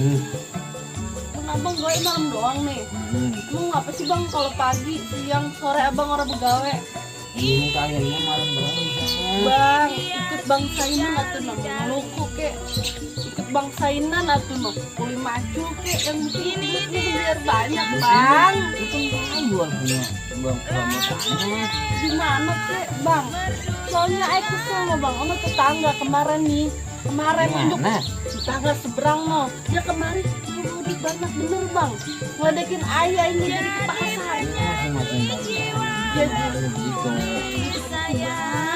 Kan abang gawe malam doang nih. Emang apa sih bang kalau pagi, siang, sore abang orang begawe? Ini kayaknya malam doang. Bang, ikut bangsainan atuh no, ngeluku kek. Ikut bangsainan atuh no, kuli maju kek yang ini biar banyak bang. Itu kan jual punya bang promotannya. Gimana kek bang? Soalnya aku kesel no bang, sama tetangga kemarin nih. Kemarin untuk tetangga seberang no. Ya kemarin mudik banyak bener bang. Ngeledekin ayah ini jadi ke pasar. Ya Gitu.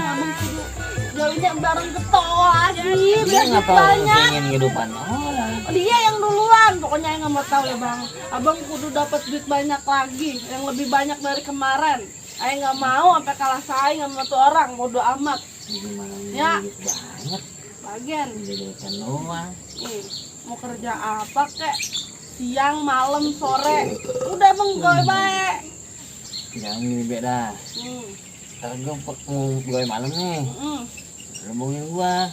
abang kudu jauhnya bareng ketol lagi. Dia Biar nggak tahu banyak. pengen kehidupan orang. Dia yang duluan, pokoknya yang nggak mau tahu ya bang. Abang kudu dapat duit banyak lagi, yang lebih banyak dari kemarin. Ayah nggak mau sampai kalah saing sama tuh orang, bodo amat. Gimana Ya. banyak Bagian, kehidupan doang. nih mau kerja apa kek? Siang, malam, sore, udah bang gawe baik. Jangan gini beda. Ntar gue mau gawe malam nih. Lu hubungin gua.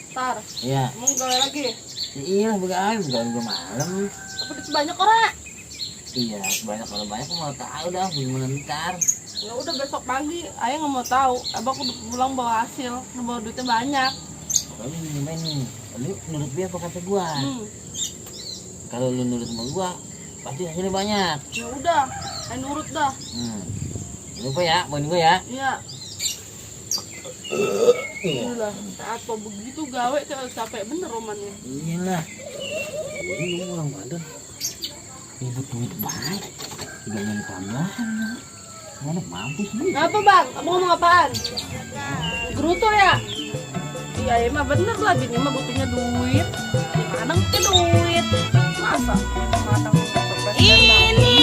Ntar, Iya. mau gawe lagi. Iya, begawe gue malam. Tapi duit banyak orang. Iya, banyak kalau banyak gua mau tahu dah gimana ntar. Ya udah besok pagi, ayah nggak mau tahu. Abang kudu pulang bawa hasil, bawa duitnya banyak. Kalau lu gimana nih? Lu nurut dia apa kata gua? Kalau lu nurut sama gua, pasti hasilnya banyak. Ya udah, ayah nurut dah. Lupa ya, buat gua ya. Iya. Udah, apa begitu gawe capek bener romannya. Iyalah. Ini lu orang badan. Ribut duit baik. Tidak yang tambahan. Mana mampus nih? Apa bang? Kamu ngomong apaan? Gerutu ya? Iya emang bener lah, bini mah butuhnya duit. Gimana ke duit? Masa? Mana Ini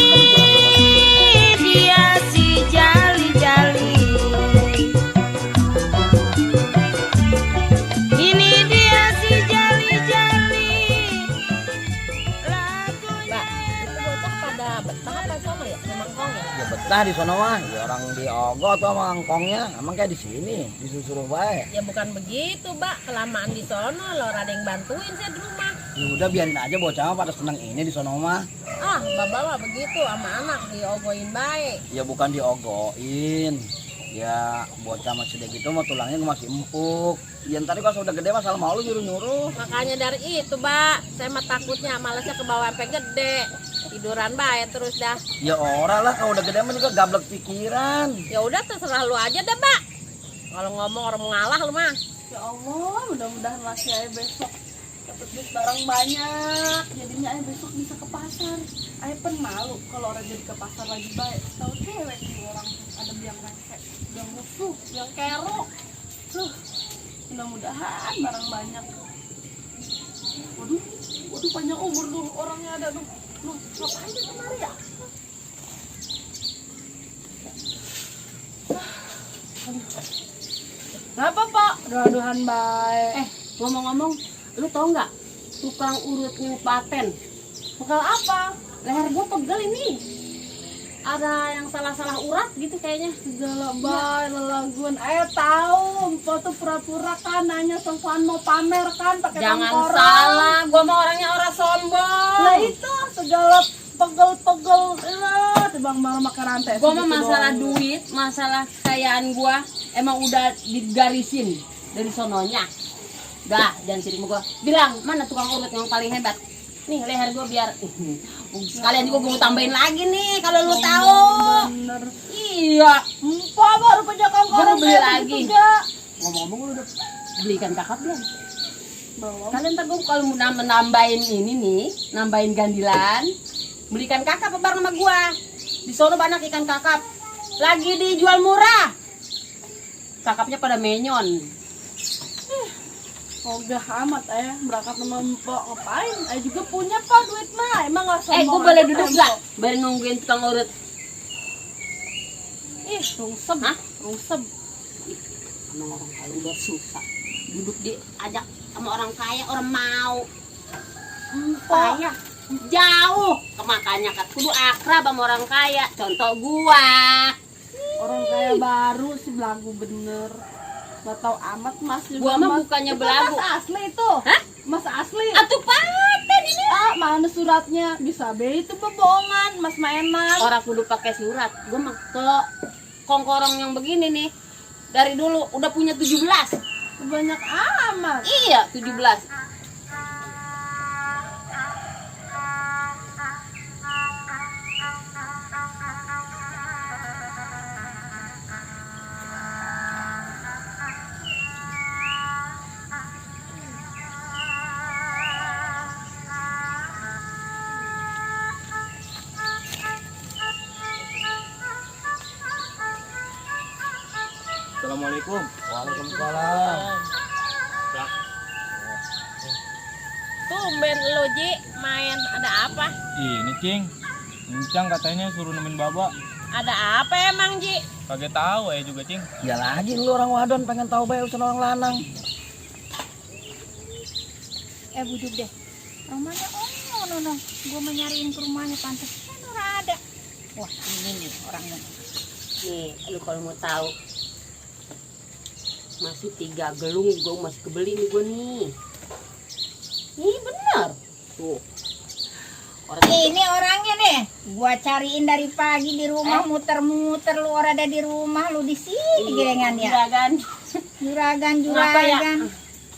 dia si jali-jali. Ini dia si jali-jali. Mbak, itu bocah pada betah apa sama ya? Memang kong ya? Ya betah di sono mah, ya orang di Ogo atau sama angkongnya, emang kayak di sini, disuruh baik. Ya bukan begitu, Mbak. Kelamaan di sono, lo ada yang bantuin saya di rumah. Ya udah biarin aja bocah mah pada seneng ini di sono mah. Ah, Bapak mah begitu sama anak diogoin baik. Ya bukan diogoin. Ya bocah masih deh gitu mah tulangnya masih empuk. Ya ntar kalau udah gede mah salah mau lu nyuruh-nyuruh. Makanya dari itu, Mbak, saya mah takutnya malesnya ke bawah sampai gede. Tiduran baik terus dah. Ya ora lah kalau udah gede mah juga gablek pikiran. Ya udah terserah lu aja deh, Mbak. Kalau ngomong orang mengalah lu mah. Ya Allah, mudah-mudahan laki ayah besok dapat duit barang banyak. Jadinya ayah besok bisa ke pasar. Ayah pun malu kalau orang jadi ke pasar lagi baik. Tahu cewek nih orang ada biang rese, biang musuh, biang kerok. Mudah-mudahan barang banyak. Waduh, waduh panjang umur tuh orangnya ada tuh. Loh, ngapain dia kemari ya? Kenapa pak? Aduh-aduhan baik. Ngomong-ngomong, lu tau nggak tukang urut paten? Bekal apa? Leher gua pegel ini. Ada yang salah-salah urat gitu kayaknya. Segala baik lelaguan. Tahu, empok tuh pura-pura kan nanya sosokan mau pamer kan pakai Jangan tongkoran. salah, gua mah orangnya orang sombong. Nah itu segala pegel-pegel. Tebang malah makan rantai. Gua mah segitu masalah doang. duit, masalah kekayaan gua emang udah digarisin dari sononya. Dah, jangan cerita sama gua. Bilang, mana tukang urut yang paling hebat? Nih leher gua biar sekalian juga gua mau tambahin lagi nih kalau lu tahu. Bener. Iya. Empok baru punya Gua tongkoran mau beli kayak lagi. begitu, Jak. Ngomong-ngomong lu udah belikan kakap belum? Belum. Kalian ntar gua kalau mau nambahin ini nih, nambahin gandilan, belikan kakap bareng sama gua. Di sono banyak ikan kakap. Lagi dijual murah. Kakapnya pada menyon. Ogah amat berangkat sama empok ngapain? Juga punya pak duit mah. Emang nggak sombong. Gua boleh aja duduk kayak nggak? empok. Boleh nungguin tukang urut. Ih, rungsem. Hah? Rungsem. Emang orang kaya udah susah. Duduk diajak sama orang kaya, orang mau. Empok. Kaya jauh makanya kan kudu akrab sama orang kaya. Contoh gua. Orang kaya baru sih belagu bener. Gak tau amat mas juga. Gua mah Mas. bukannya Itu belagu. Mas asli itu. Hah? Mas asli. Atuh paten ini Mana suratnya? Bisa be itu bohongan, Mas Maeman. Orang kudu pakai surat. Gue mah ke kongkorong yang begini nih. Dari dulu udah punya 17. Banyak amat. Iya, 17. Assalamualaikum. Waalaikumsalam. Tumben lo Ji main, ada apa? Ini Cing, Encang katanya suruh nemenin Baba. Ada apa emang Ji? Kagak tahu juga Cing. Ya lagi lu orang wadon pengen tahu bae urusan orang lanang. Buduk deh. Rumahnya no. Gue mau nyariin ke rumahnya pantas kan orang ada. Wah ini nih orangnya. Nih, lu kalau mau tahu. Masih 3 gelung gue masih kebeli nih gue nih. Ih bener. Tuh. Ini orangnya nih, gua cariin dari pagi di rumah muter-muter, lu orang ada di rumah, lu di sini gerengan ya. Juragan. Juragan.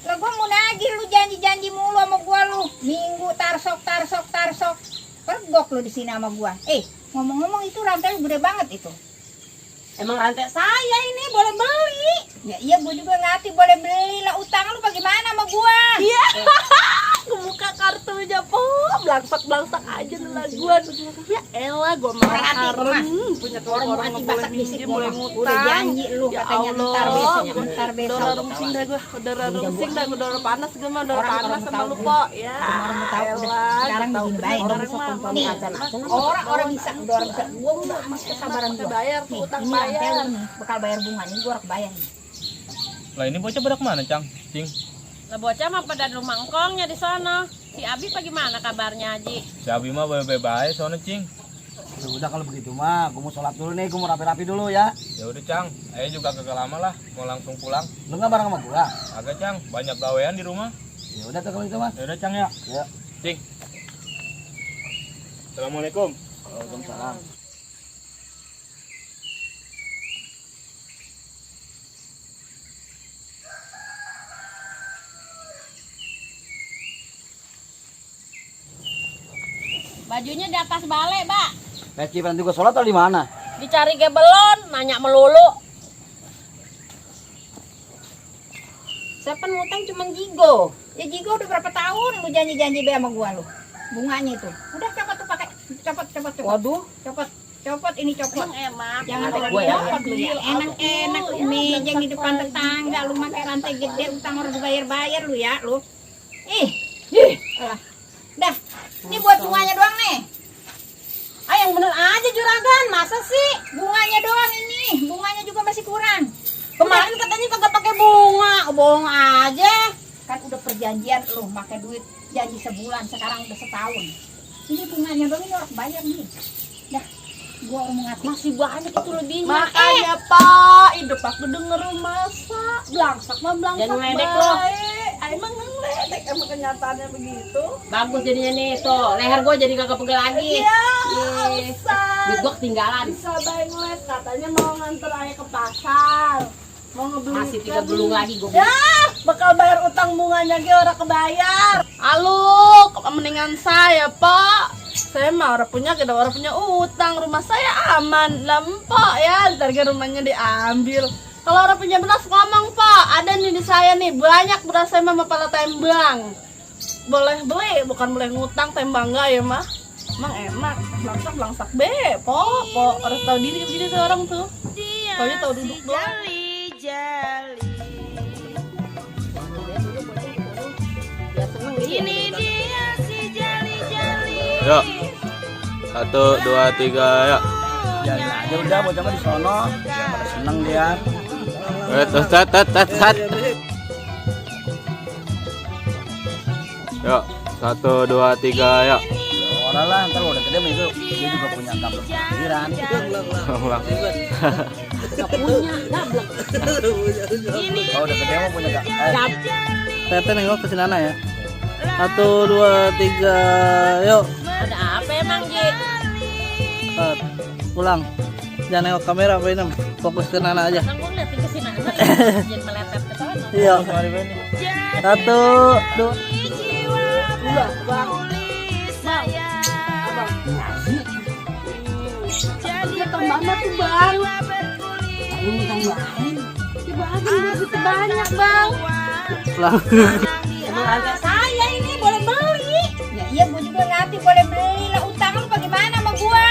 Lah gua mau nagih lu janji-janji mulu sama gua lu. Minggu tarsok. Pergok lu di sini sama gua. Ngomong-ngomong itu rantai lu gede banget itu. Emang rantai saya ini boleh beli. Ya iya gua juga ngerti boleh beli lah, utang lu bagaimana sama gua? Iya. Kebuka kartunya po, belangsak aja nelaguan. Ya elah, gue marah punya keluarga orang mau boleh minjem, boleh ngutang. Udah janji lu Ya katanya Allah, ntar besok. udah rungsing dah gue, udah rungsing dah, udah panas gue mah, udah panas sama lu po. Ya Sekarang begini baik. Nih, orang bisa, gua udah masih kesabaran gua. bayar tuh, utang Ini rantai bayar. lu nih, bakal bayar bunganya, gua harus bayar nih. Lah ini bocah pada kemana Cang? Cing, Lah bocah mah pada di rumah engkongnya di sana. Si Abi bagaimana kabarnya Haji? si Abi mah baik-baik soalnya Cing. Udah kalau begitu mah, gua mau sholat dulu nih, gua mau rapi-rapi dulu ya. Ya udah Cang, ayo juga kagak lama lah, mau langsung pulang. Lu nggak bareng sama gua? Agak Cang, banyak gawean di rumah. Ya udah tuh kalau itu mah. Ya udah Cang ya. Ya. Cing. Assalamualaikum. Waalaikumsalam. Bajunya di atas bale, Mbak. Peci nanti gua sholat atau di mana? Dicari ke belon, nanya melulu. Siapa ngutang cuma Jigo. Ya Jigo udah berapa tahun lu janji-janji be sama gua lu. Bunganya itu. Udah copot tuh pakai. Copot. Waduh. Copot ini copot. Emang Jangan Ada pakai gua ya. copot lu ya. Enak-enak lu mejeng di depan tetangga lu pakai rantai gede utang harus bayar-bayar lu ya lu. Alah. Dah. Ini buat bunganya doang nih. Yang bener aja juragan, masa sih? Bunganya doang ini. Bunganya juga masih kurang. Kemarin katanya kagak pakai bunga, bohong aja. Kan udah perjanjian lu pakai duit janji sebulan, sekarang udah setahun. Ini bunganya doang ini orang bayar nih. Dah, gua mau ngasih. Masih banyak itu lebihnya. Makanya Pak, hidup aku denger masa belangsak mah belangsak Jangan ngeledek lo. Emang ngeledek, emang kenyataannya begitu. Bagus jadinya nih, tuh leher gue jadi kagak pegel lagi. Iya, Ih, Ustaz. duit gue ketinggalan. Bisa baik les, katanya mau nganter ayah ke pasar. Mau ngebeli Masih 3 gelung lagi gue. Ya, bakal bayar utang bunganya ge ora kebayar. Halo, mendingan saya, Pak. Saya mah orang punya, kita orang punya utang, rumah saya aman. Lempo ya, harga rumahnya diambil. Kalau orang punya beras ngomong, Pak, ada nih di saya nih, banyak beras saya mah pala tembang. Boleh beli, bukan boleh ngutang, tembang enggak ya, mah. Emang enak, belangsak be, po, harus tahu diri begini seorang tuh. Pokoknya tahu duduk doang. Ini dia si jali-jali. Yuk. 1, 2, 3 ya. Jalan aja udah bocah mah di sono. Biar pada seneng dia. Tet. Yuk, 1, 2, 3 ya. Orang lah, ntar udah gede mah itu dia juga punya gablek pikiran. Ulang. Gak punya, gablek. Kalau udah gede mah punya gablek. Tete nengok ke sana ya. 1, 2, 3, yuk. Ada apa emang, Ji? Pulang. Jangan nengok kamera, Pak Inem. Fokus ke Nana aja. Kan gua ngeliatin ke sini aja. Jangan meletet ke sana. Iya. 1, 2. Udah, bang. Abang. Dia kemana tuh bang? Ini tambahin. Dibagiin biar bisa banyak bang. Pulang. Emang harga saya ini boleh beli. Ya iya gue juga ngerti boleh beli lah, utang lu bagaimana sama gua?